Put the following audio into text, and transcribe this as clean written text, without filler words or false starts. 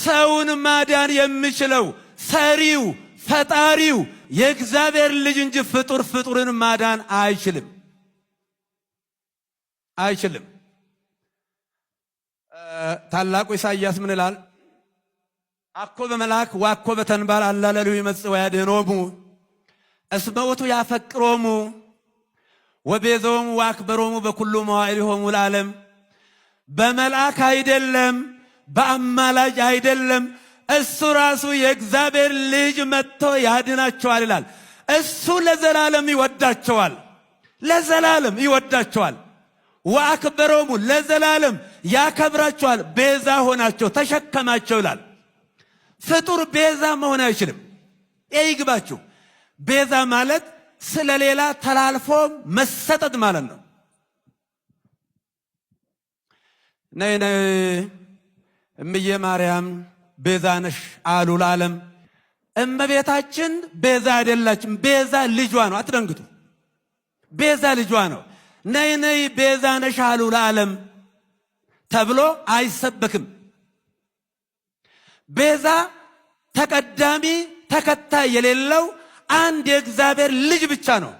ሰውን ማዳን የሚችለው ሰሪው ፈጣሪው የእግዚአብሔር ልጅ እንጂ ፍጡር ፍጡርን ማዳን አይችልም፣ አይችልም። ታላቁ ኢሳይያስ ምን ይላል? አኮ በመልአክ ወአኮ በተንባል አላ ለሊሁ ይመጽእ ወያድኅኖሙ እስመ ውእቱ ያፈቅሮሙ ወቤዞሙ ወአክበሮሙ በኩሉ መዋዕሊሆሙ ለዓለም። በመልአክ አይደለም፣ በአማላጅ አይደለም፣ እሱ ራሱ የእግዚአብሔር ልጅ መጥቶ ያድናቸዋል ይላል። እሱ ለዘላለም ይወዳቸዋል፣ ለዘላለም ይወዳቸዋል። ወአክበሮሙ ለዘላለም ያከብራቸዋል። ቤዛ ሆናቸው ተሸከማቸው ይላል። ፍጡር ቤዛ መሆን አይችልም። ይግባችሁ። ቤዛ ማለት ስለሌላ ተላልፎ መሰጠት ማለት ነው። ነይ ነይ እምዬ ማርያም ቤዛ ነሽ አሉ ለዓለም። እመቤታችን ቤዛ አይደላችም። ቤዛ ልጇ ነው። አትደንግጡ። ቤዛ ልጇ ነው። ነይ ነይ ቤዛ ነሽ አሉ ለዓለም ተብሎ አይሰበክም። ቤዛ ተቀዳሚ ተከታይ የሌለው አንድ የእግዚአብሔር ልጅ ብቻ ነው።